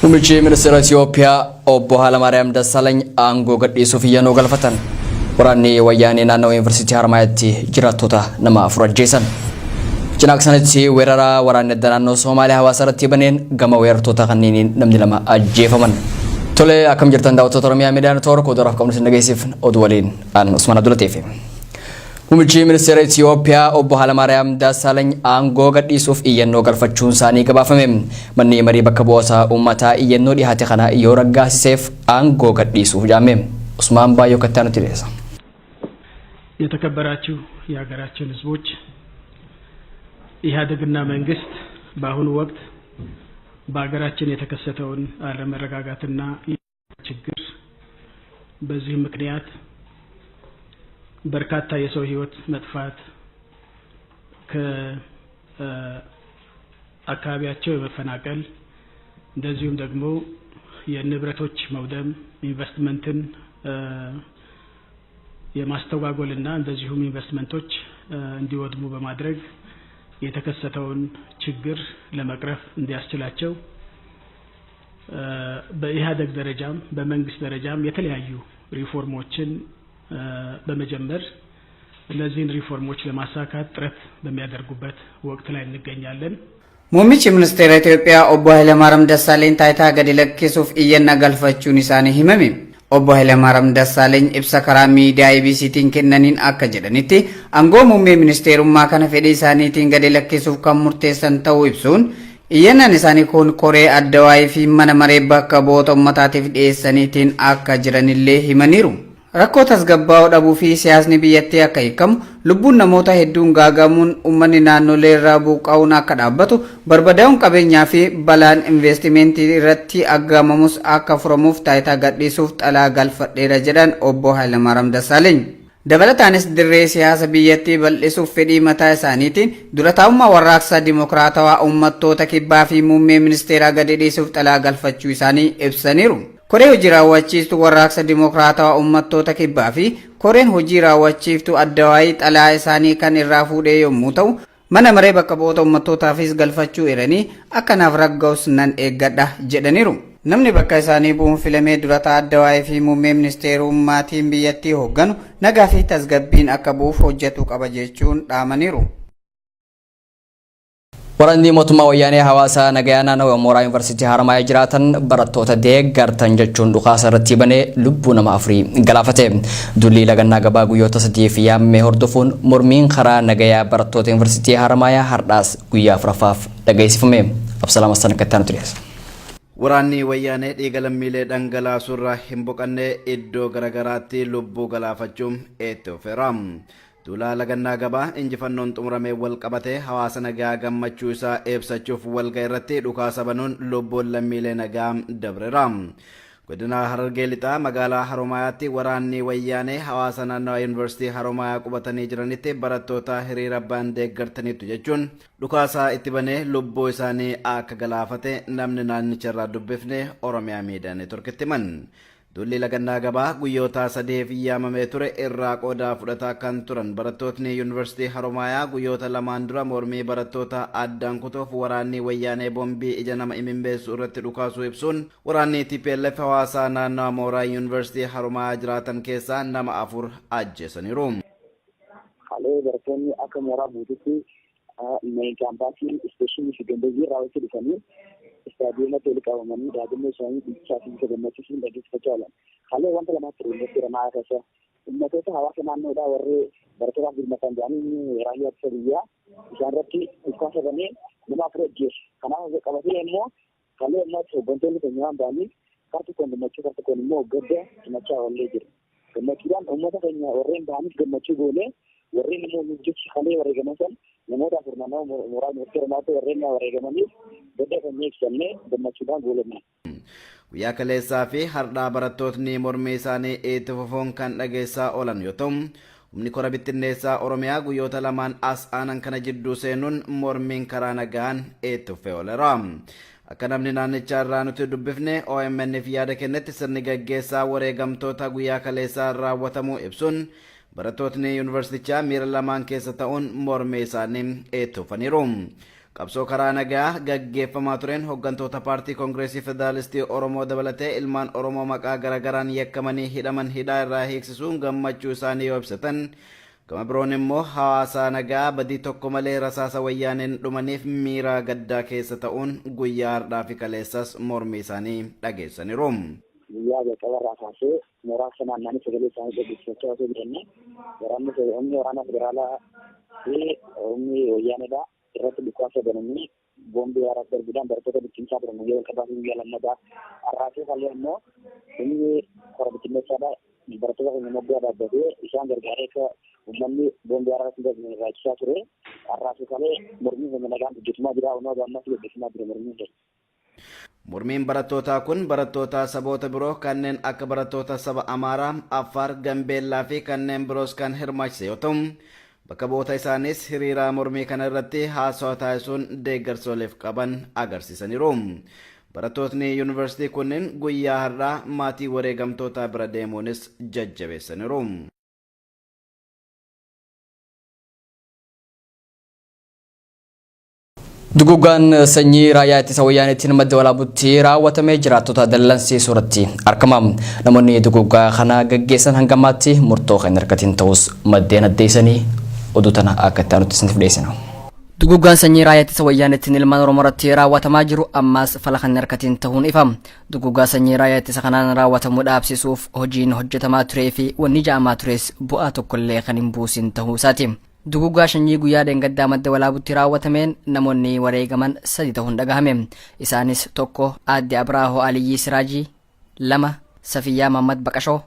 Muummichi Ministeera Itiyoophiyaa Obbo Haalamaariyaam Dassaalany aangoo gadhiisuuf iyyannoo galfatan. Waraanni Wayyaanee naannawa Yuunivarsiitii Harmaayaatti jiraattota nama 4 ajjeesan. Cinaaksanitti weerara waraanni adda naannoo Soomaaliyaa hawaasa irratti baneen gama weerartoota kanneeniin namni 2 ajjeefaman. Tole akkam jirtan daawwattoota Oromiyaa Miidiyaa Network oduu har'aaf qabnu isin dhageessifna. Oduu waliin an Usmaan Abdulaxiifi. Muummichi Ministeera Itiyoophiyaa Obbo Haalamaariyaam Dassaalany aangoo gadhiisuuf iyyannoo galfachuun isaanii gabaafame. Manni marii bakka bu'oota uummataa iyyannoo dhihaate kana yoo raggaasiseef aangoo gadhiisuuf jaame. Usmaan Baayyoo akka itti aanutti dhiyeessa. የተከበራችሁ የሀገራችን ህዝቦች፣ ኢህአዴግና መንግስት በአሁኑ ወቅት በሀገራችን የተከሰተውን አለመረጋጋትና ችግር በዚህ ምክንያት በርካታ የሰው ህይወት መጥፋት፣ ከአካባቢያቸው የመፈናቀል፣ እንደዚሁም ደግሞ የንብረቶች መውደም፣ ኢንቨስትመንትን የማስተጓጎልና እንደዚሁም ኢንቨስትመንቶች እንዲወድሙ በማድረግ የተከሰተውን ችግር ለመቅረፍ እንዲያስችላቸው በኢህአዴግ ደረጃም በመንግስት ደረጃም የተለያዩ ሪፎርሞችን በመጀመር እነዚህን ሪፎርሞች ለማሳካት ጥረት በሚያደርጉበት ወቅት ላይ እንገኛለን። Muummichi Ministeera Itoophiyaa Obbo Hayilamaariyaam Dassaaleny taayitaa gadi lakkisuuf iyyanna galfachuun isaanii himame. Obbo Hayilamaariyaam Dassaaleny ibsa karaa miidiyaa EBCtiin kennaniin akka jedhanitti aangoo muummee ministeerummaa kana fedhii isaaniitiin gadi lakkisuuf kan murteessan ta'uu ibsuun iyyannaan isaanii kun koree addawaayii fi mana maree bakka bu'oota uummataatiif dhiyeessaniitiin akka jiranillee himaniiru. Rakkoo tasgabbaa'uu dhabuu fi siyaasni biyyattii akka hiikamu, lubbuun namoota hedduun gaagamuun uummanni naannolee irraa buqqa'uun akka dhaabbatu, barbadaa'uun qabeenyaa fi balaan investimentii irratti aggaamamus akka furamuuf taayitaa gadhiisuuf xalaa galfadheera jedhan Obbo Hayilamaariyaam Dassaaleny. Dabalataanis dirree siyaasa biyyattii bal'isuuf fedhii mataa isaaniitiin dura taa'ummaa warraaqsa dimokiraatawaa uummattoota kibbaa fi muummee ministeeraa gadi dhiisuuf xalaa galfachuu isaanii ibsaniiru. Koree hojii raawwachiistuu warraaqsa dimokiraatawaa uummattoota kibbaa fi koreen hojii raawwachiiftuu addawaayii xalaa isaanii kan irraa fuudhee yommuu ta'u, mana maree bakka bu'oota uummattootaafis galfachuu eeranii akkanaaf ragga'us nan eeggadha jedhaniiru. Namni bakka isaanii bu'uun filamee dura taa'aa addawaayii fi muummee ministeerummaatiin biyyattii hoogganu nagaa fi tasgabbiin akka bu'uuf hojjetuu qaba jechuun dhaamaniiru. Waraanni mootummaa wayyaanee hawaasa nagayaa naannawaa mooraa yuunivarsiitii Haramayaa jiraatan barattoota deeggartan jechuun dhukaasa irratti banee lubbuu nama afurii galaafate. Duulli lagannaa gabaa guyyoota sadiif yaammee hordofuun mormiin karaa nagayaa barattoota yuunivarsiitii Haramayaa har'aas guyyaa afuraffaaf dhageessifame. Absalaam Hassan akka itti aanutti dhiyeessa. Waraanni wayyaanee dhiiga lammiilee dhangalaasuurraa hin boqanne iddoo garagaraatti lubbuu galaafachuun itti fufeera. Duula lagannaa gabaa injifannoon xumuramee wal qabatee hawaasa nagaa gammachuu isaa ibsachuuf walga'e irratti dhukaasa banuun lubbuun lammiilee nagaa dabreera. Godina Harargee Lixaa magaalaa Haromaayaatti waraanni wayyaanee hawaasa naannawaa yuunivarsiitii Haromaayaa qubatanii jiranitti barattoota hiriira ba'an deeggartaniitu jechuun dhukaasa itti banee lubbuu isaanii akka galaafate namni naannicha irraa dubbifne Oromiyaa Miidiyaa Neetworkitti himan. Duulli lagannaa gabaa guyyoota sadiif yaamamee ture irraa qooda fudhataa kan turan barattootni yuunivarsiitii Haromaayaa guyyoota lamaan dura mormii barattoota addaan kutuuf waraanni wayyaanee boombii ija nama imimbeessu irratti dhukaasuu ibsuun waraanni TPLF hawaasa naannawa mooraa yuunivarsiitii Haromaayaa jiraatan keessaa nama 4 ajjeesaniiru. Kalee barattoonni akka mooraa guututti main kaampaasii isteeshinii fi gandajii irraa walitti dhufanii istaadiyoomatti walitti qabamanii daadannoo isaanii dhiichaa fi bifa gammachiisuun dhageessifachaa oolan. Kalee wanta lamaatti ture yuunivarsiitii Haramaayaa keessa ummatoota hawaasa naannoodhaa warri barattootaaf birmatan jedhanii raayyaa ittisa biyyaa isaan irratti dhukaasa banee nama 4 ajjeese. Kanaaf qabatee immoo kalee ammas hooggantoonni keenya waan ba'aniif kar tokkoon gammachuu kar tokkoon immoo gadda simachaa oollee jiru. Gammachuudhaan uummata keenya warreen ba'aniif gammachuu goonee warreen immoo nuuf jecha kalee wareegaman san namoota 4 naannawaa mooraa yuunivarsiitii Haromaayaatti warreen wareegamaniif gadda keenya ibsannee gammachuudhaan goolabne. Guyyaa kaleessaa fi hardhaa barattootni mormii isaanii itti fufuun kan dhageessaa oolan yoo ta'u, humni kora bittinneessaa Oromiyaa guyyoota lamaan as aanan kana jidduu seenuun mormiin karaa nagaan itti fufee ooleera. Akka namni naannichaa irraa nuti dubbifne OMN'f yaada kennetti sirni gaggeessaa wareegamtoota guyyaa kaleessaa raawwatamuu ibsuun barattootni yuunivarsiitichaa miira lamaan keessa ta'uun mormii isaanii itti fufaniiru. Qabsoo karaa nagaa gaggeeffamaa tureen hooggantoota paartii Koongireesii Federaalistii Oromoo dabalatee ilmaan Oromoo maqaa garaagaraan yakkamanii hidhaman hidhaa irraa hiiksisuun gammachuu isaanii yoo ibsatan, gama biroon immoo hawaasa nagaa badii tokko malee rasaasa wayyaaneen dhumaniif miira gaddaa keessa ta'uun guyyaa har'aa fi kaleessas mormii isaanii dhageessaniiru. Guyyaa jalqabarraa kaasee mooraa sanaan naannoo sagalee isaanii gaggeeffachaa osoo jiranii waraanni humni waraana federaalaa fi humni wayyaaneedha irratti dhukaasa bananii boombii haaraa darbuudhaan barattoota bittinsaa turan guyyaa jalqabaa fi guyyaa lammataa. Har'aa fi kalee immoo humni kora bittinneessaadha barattoota keenya moggaa dhaabbatee isaan gargaaree akka uummanni boombii haaraa irratti darbu irraachisaa ture. Har'aa fi kalee mormiin keenya nagaan gaggeeffamaa jira. Onoo ammas gaggeeffamaa jira mormiin keenya. Mormiin barattootaa kun barattoota saboota biroo kanneen akka barattoota saba Amaaraa, Affaar, Gambeellaa fi kanneen biroos kan hirmaachise yoo ta'u, bakka bu'oota isaanis hiriira mormii kana irratti haasawaa taasisuun deeggarsa qaban agarsiisaniiru. Barattootni yuunivarsiitii kunneen guyyaa har'aa maatii wareegamtootaa bira deemuunis jajjabeessaniiru. Duguggaan sanyii raayyaa ittisa wayyaaneetiin madda walaabutti raawwatamee jiraattota dallansiisuu irratti argama. Namoonni duguggaa kana gaggeessan hangammaatti murtoo kan harkatiin ta'us maddeen addeessanii oduu tana akka itti aanutti isiniif dhiyeessina. Duguggaan sanyii raayyaa ittisa wayyaaneetiin ilmaan Oromoo irratti raawwatamaa jiru ammaas fala kan harkatiin ta'uun ifa. Duguggaa sanyii raayyaa ittisa kanaan raawwatamuu dhaabsisuuf hojiin hojjetamaa turee fi wanni ja'amaa tures bu'aa tokkollee kan hin buusin ta'uu isaati. Duguggaa sanyii guyyaa dheengaddaa madda walaabutti raawwatameen namoonni wareegaman 3 ta'uun dhagahame. Isaanis 1 Aadde Abraahoo Aliyyii Siraajii, 2 Safiyyaa Mahammad Baqashoo,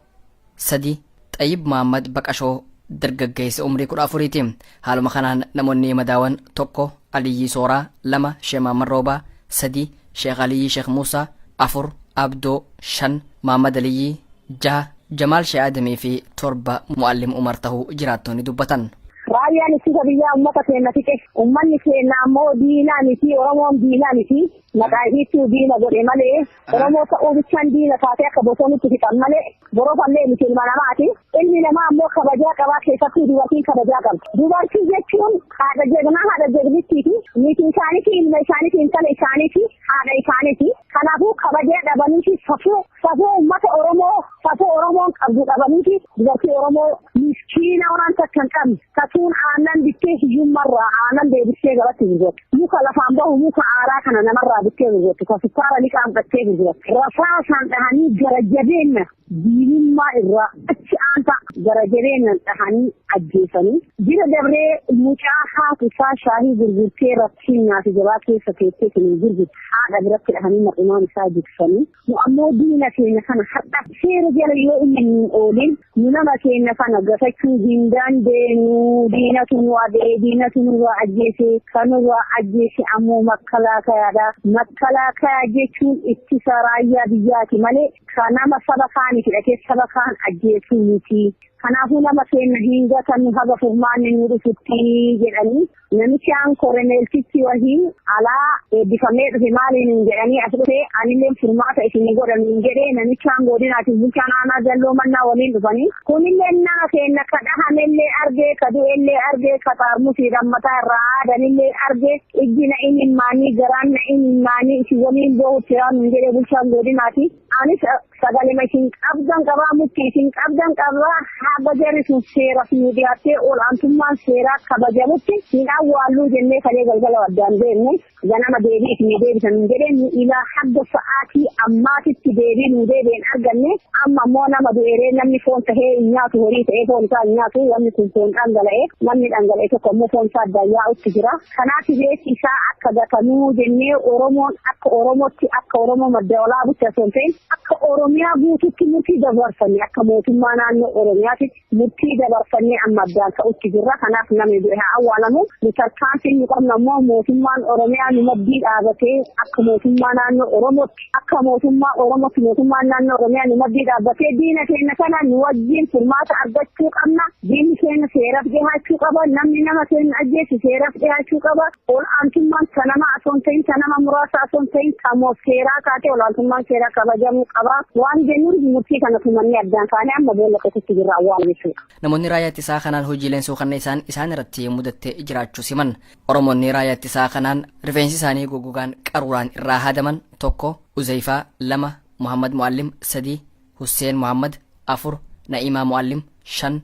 3 Xayyib Mahammad Baqashoo dargaggeessa umrii 14ti. Haaluma kanaan namoonni madaawan 1 Aliyyii Sooraa, 2 Sheekh Mahammad Roobaa, 3 Sheekh Aliyyii Sheekh Muusaa, 4 Abdoo, 5 Mahammad Aliyyii, 6 Jamaal Sheekh Adamii fi 7 Muallim Umar ta'uu jiraattonni dubbatan. Raayyaan ittisa biyyaa uummata keenya fixe. Uummanni keenya ammoo diinaa miti, Oromoon diinaa miti. Maqaa isiitti diina godhe malee Oromoo ta'uu bichaan diina taatee akka bosonitti fixan malee borofallee miti ilma namaati. Ilmi namaa ammoo kabajaa qabaa, keessattuu dubartiin kabajaa qabdi. Dubartii jechuun haadha jegnaa, haadha jegnittiiti. Niitii isaaniiti, ilma isaaniiti, intala isaaniiti, haadha isaaniiti. Kanaafuu kabajaa dhabaniiti safuu safuu uummata Oromoo safuu Oromoon qabdu dhabaniiti dubartii Oromoo miskiina waan takka hin qabne tasuun aannan bittee hiyyummarraa aannan deebistee galatti gurgurtu. Muka lafaan bahu muka aaraa kana namarraa bittee gurgurtu. Ka sukkaara liqaan fudhattee gurgurtu. Rasaasaan dhahanii gara jabeenya diinummaa irraa achi aanta gara jabeenyaan dhahanii ajjeesanii. Jira dabree mucaa haati isaa shaahii gurgurtee rakkinaa fi gabaa keessa teessee kan gurgurtu haadha biratti dhahanii mar'imaan isaa jigsanii. Nu ammoo diina keenya kana har'a seera jala yoo inni hin oolin nu nama keenya kana gatachuu hin dandeenyu. Diinatu nu adee, diinatu nurraa ajjeese, kan nurraa ajjeese ammoo makkalaakayaadha. Makkalaakayaa jechuun ittisa raayyaa biyyaati malee kan nama saba kaaniiti dhaqee saba kaan ajjeesuu miti. Kanaafuu nama keenya hin gatannu haga furmaanni nu dhufutti jedhanii namichi aan koroneeltichi wahii alaa eebbifamee dhufe maaliin hin jedhanii as dhufe anillee furmaata isin godhan hin jedhee namichi aan godinaatiin bulchaan aanaa jalloo mannaa waliin dhufanii kunillee nama keenya ka dhahamellee argee ka du'ellee argee ka xaarmusiidhaan mataa irraa aadanillee argee ijji na imimmaanii garaan na imimmaanii isin waliin boohutti raanu hin jedhee bulchaan godinaati. Anis sagalema isin qabdan qabaa mukti isin qabdan qabaa haga jarri sun seeraaf nu dhiyaattee olaantummaan seeraa kabajamutti hin awwaalluu jennee kalee galgala waddaan deemne ganama deebii isin deebisan hin jedhee nu ilaa haga sa'aatii ammaatitti deebii nu deebi'een arganne. Amma ammoo nama du'eeree namni foon tahee hin nyaatu, horii ta'ee foon isaa hin nyaatu, wanni kun foon dhangala'ee namni dhangala'e tokko ammoo foon isaa addaan yaa'utti jira. Kanaaf reessi isaa akka gatamuu jennee Oromoon akka Oromootti akka Oromoo madda walaabutti osoo hin ta'in akka Oromiyaa guututti murtii dabarfanne akka mootummaa naannoo Oromiyaatti murtii dabarfannee amma addaan ka'utti jirra. Kanaaf namni du'e haa awwaalamu. Nu tarkaanfiin nu qabnu ammoo mootummaan Oromiyaa nu maddii dhaabatee akka mootummaa naannoo Oromootti akka mootummaa Oromootti mootummaan naannoo Oromiyaa nu maddii dhaabbatee diina keenya kana nu wajjin furmaata argachuu qabna. Diinni keenya seeraaf dhiyaachuu qaba. Namni nama keenya ajjeese seeraaf dhiyaachuu qaba. Olaantummaan kan nama osoo hin ta'in kan nama muraasa osoo hin ta'in kan seeraa kaatee olaantummaan seeraa kabajamuu qaba. Waan jennuun murtii kana tumannee addaan kaanee amma boolla qotutti jirra. awwaala jechuudha. Namoonni raayyaa ittisaa kanaan hojiileen suukanneessaan isaan irratti mudattee jiraachuu siman. Oromoonni raayyaa ittisaa kanaan rifeensi isaanii goggogaan qaruuraan irraa haadaman 1 Uzeyfaa, 2 Muhammad Muallim, 3 Husseen Muhammad, 4 Na'imaa Muallim, 5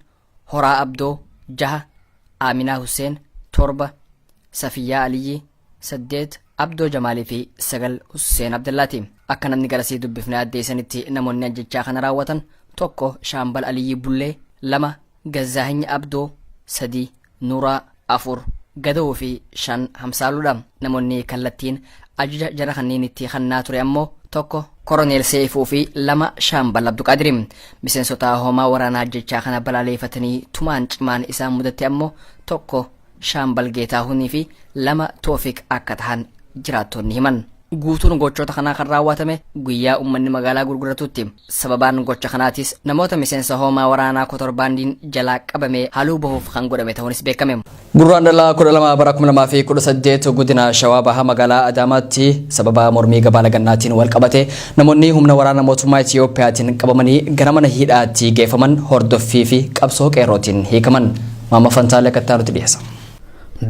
Horaa Abdoo, 6 Aaminaa Husseen, 7 Safiyyaa Aliyyii, 8 Abdoo Jamaalii fi 9 Husseen Abdallaati. Akka namni garasii dubbifne addeessanitti namoonni ajjechaa kana raawwatan 1 Shaambal Aliyyii Bullee, 2 Gazzaahiny Abdoo, 3 Nuuraa, 4 Gadawoo fi 5 Hamsaaluudha. Namoonni kallattiin ajaja jara kanniinitti kannaa ture ammoo 1 Koroneel Seeyifuu fi 2 Shaambal Abduqaadiri. Miseensota hoomaa waraanaa ajjechaa kana balaaleeffatanii tumaan cimaan isaan mudatte ammoo 1 Shaambal Geetaahunii fi 2 Toofiq akka tahan jiraattonni himan. Guutuun gochoota kanaa kan raawwatame guyyaa uummanni magaalaa gurguratutti. Sababaan gocha kanaatis namoota miseensa hoomaa waraanaa kotorbaandiin jalaa qabame haaluu bahuuf kan godhame ta'uunis beekame. Gurraandhala 12 bara 2018 godina Shawaa Bahaa magaalaa Adaamaatti sababa mormii gabaa lagannaatiin wal qabate namoonni humna waraana mootummaa Itiyoophiyaatiin qabamanii gara mana hidhaatti geeffaman hordoffii fi qabsoo qeerrootiin hiikaman. Maamma Fantaalee akka itti aanutti dhiyeessa.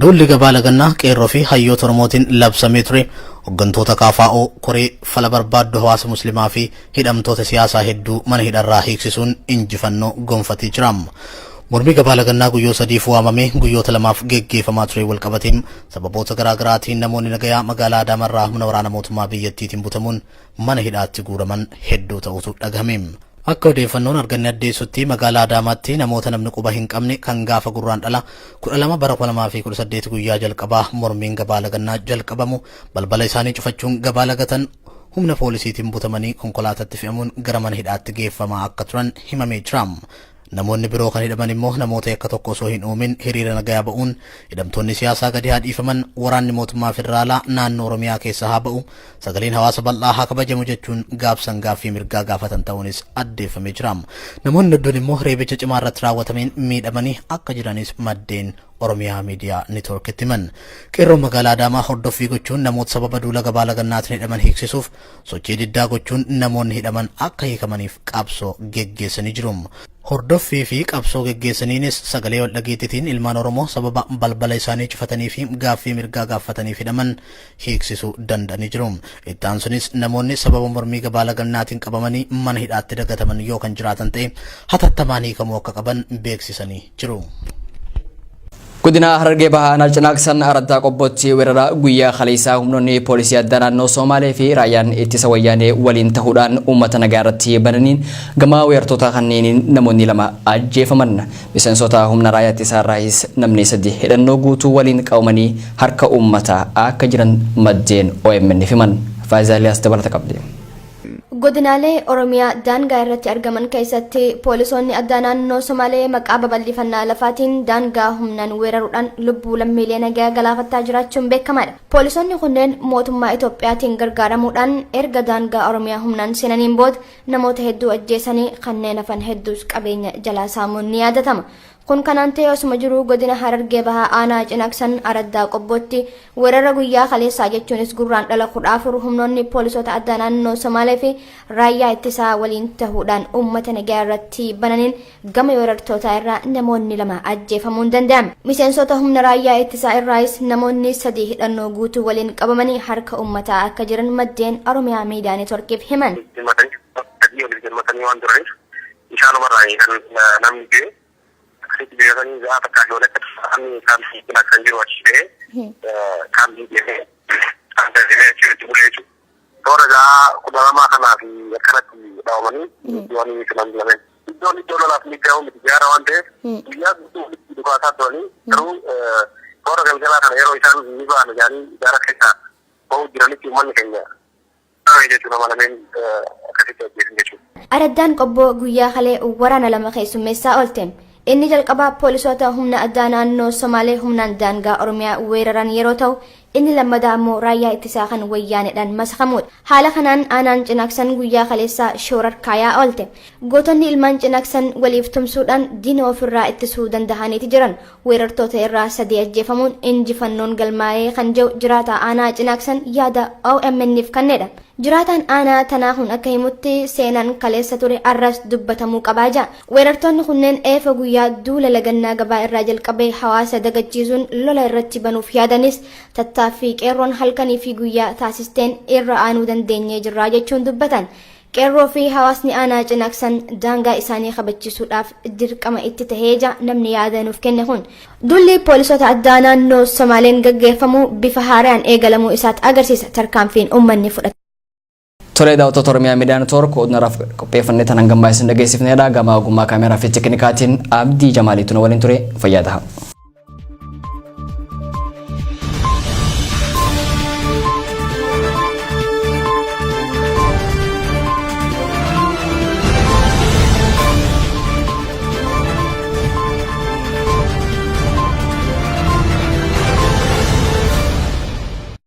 Duulli gabaa lagannaa qeerroo fi hayyoota Oromootiin labsamee ture hoggantoota KFO, koree fala barbaaddu hawaasa Muslimaa fi hidhamtoota siyaasaa hedduu mana hidharraa hiiksisuun injifannoo gonfatee jira. Mormii gabaa lagannaa guyyoota sadiif waamamee guyyoota lamaaf geggeeffamaa tureen walqabatee sababoota garaa garaatiin namoonni nagayaa magaalaa Adaamarraa humna waraana mootummaa biyyattiitiin butamuun mana hidhaatti guuraman hedduu ta'utu dhagahame. Akka odeeffannoon arganne addeessutti magaalaa Adaamaatti namoota namni quba hin qabne kan gaafa Gurraandhala 12 bara 2018 guyyaa jalqabaa mormiin gabaa lagannaa jalqabamu balbala isaanii cufachuun gabaa lagatan humna poolisiitiin butamanii konkolaatatti fe'amuun gara mana hidhaatti geeffamaa akka turan himamee jira. Namoonni biroo kan hidhaman immoo namoota yakka tokko osoo hin uumin hiriira nagayaa ba'uun hidhamtoonni siyaasaa gadi haa dhiifaman, waraanni mootummaa federaalaa naannoo Oromiyaa keessaa haa ba'u, sagaleen hawaasa bal'aa haa kabajamu jechuun gaafsan gaaffii mirgaa gaafatan ta'uunis addeeffamee jira. Namoonni hedduun immoo reebicha cimaa irratti raawwatameen miidhamanii akka jiranis maddeen Oromiyaa Miidiyaa Networkitti himan. Qeerroon magaalaa Adaamaa hordoffii gochuun namoota sababa duula gabaa lagannaatiin hidhaman hiiksisuuf sochii diddaa gochuun namoonni hidhaman akka hiikamaniif qabsoo geggeessanii jiru. Hordoffii fi qabsoo geggeessaniinis sagalee wal dhageettiitiin ilmaan Oromoo sababa balbala isaanii cufatanii fi gaaffii mirgaa gaaffataniif hidhaman hiiksisuu danda'anii jiru. Itti aansunis namoonni sababa mormii gabaa lagannaatiin qabamanii mana hidhaatti dagataman yoo kan jiraatan ta'e hatattamaan hiikamuu akka qaban beeksisanii jiru. Godina Harargee Bahaa Aanaa Cinaaqsan Araddaa Qobbootti weerara guyyaa kaleessaa humnoonni poolisii addaa naannoo Soomaalee fi raayyaan ittisa wayyaanee waliin tahuudhaan uummata nagaa irratti bananiin gama weerartoota kanneeniin namoonni 2 ajjeefaman. Miseensota humna raayyaa ittisaa irraayis namni 3 hidhannoo guutuu waliin qabamanii harka uummataa akka jiran maddeen OMN'f himan. Faayizaa Eliyaas dabalata qabdi. Godinaalee Oromiyaa daangaa irratti argaman keessatti poolisoonni addaa naannoo Somaalee maqaa babal'ifannaa lafaatiin daangaa humnaan weeraruudhaan lubbuu lammiilee nagaa galaafattaa jiraachuun beekamaadha. Poolisoonni kunneen mootummaa Itoophiyaatiin gargaaramuudhaan erga daangaa Oromiyaa humnaan seenaniin booda namoota hedduu ajjeesanii kanneen hafan hedduus qabeenya jalaa saamuun ni yaadatama. Kun kanaan ta'ee osuma jiruu godina Harargee Bahaa aanaa Cinaaksan araddaa Qobbootti weerara guyyaa kaleessaa jechuunis Gurraandhala 14 humnoonni poolisoota addaa naannoo Somaalee fi raayyaa ittisaa waliin tahuudhaan uummata nagaa irratti bananiin gama weerartootaa irraa namoonni 2 ajjeefamuun danda'ame. Miseensota humna raayyaa ittisaa irraayis namoonni 3 hidhannoo guutuu waliin qabamanii harka uummataa akka jiran maddeen Oromiyaa Miidiyaa Neetworkiif himan. Jirmatanii sadii oliif jirmatanii waan turaniif isaanumarraa kan namni du'e. Akkasitti beekanii ga'a takkaa fi walakka namni kaampii kun akkan jiru achi ba'ee kaampii deemee kaampii deemee achi itti bulee jechuudha. Toora ga'a 12 kanaa fi akkanatti dhaabamanii du'anii jechuudha namni lameen. Iddoon iddoo lolaaf mijaa'u miti gaara waan ta'eef guyyaa guutuu walitti dhukaasaa turanii garuu toora galgalaa kana yeroo isaan ni baana jedhanii gaara keessaa ba'uu jiranitti uummanni keenya dhabe jechuudha nama lameen akkasitti ajjeesan jechuudha. Araddaan Qobboo guyyaa kalee waraana 2 keessummeessaa oolte. Inni jalqabaa poolisoota humna addaa naannoo Somaalee humnaan daangaa Oromiyaa weeraran yeroo ta'u, Inni lammadaa ammoo raayyaa ittisaa kan Wayyaaneedhaan masakamuudha. Haala kanaan aanaan Cinaaksan guyyaa kaleessaa shoorarkaayaa oolte. Gootonni ilmaan Cinaaksan waliif tumsuudhaan diina ofirraa ittisuu dandahaniiti jiran. Weerartoota irraa 3 ajjeefamuun injifannoon galmaa'ee kan je'u jiraataa aanaa Cinaaksan yaada OMN'f kanneedha. Jiraataan aanaa tanaa kun akka himutti seenaan kaleessa ture arras dubbatamuu qabaa ja'a. Weerartoonni kunneen eefa guyyaa duula lagannaa gabaa irraa jalqabee hawaasa dagachiisuun lola irratti banuuf yaadanis tattaaffii qeerroon halkanii fi guyyaa taasisteen irra aanuu dandeenyee jirraa jechuun dubbatan. Qeerroo fi hawaasni aanaa Cinaaksan daangaa isaanii kabachiisuudhaaf dirqama itti tahee ja namni yaada nuuf kenne kun. Duulli poolisoota addaa naannoo Somaaleen gaggeeffamu bifa haarayaan eegalamuu isaat agarsiisa tarkaanfiin ummanni fudhate. Tolee daawwattoota Oromiyaa Miidiyaa Network oduu naraaf qopheeffannee tan hangammaa isin dhageessifneedha. Gama ogummaa kaameeraa fi teeknikaatiin Abdii Jamaaliitu nu waliin ture. Fayyaa taha.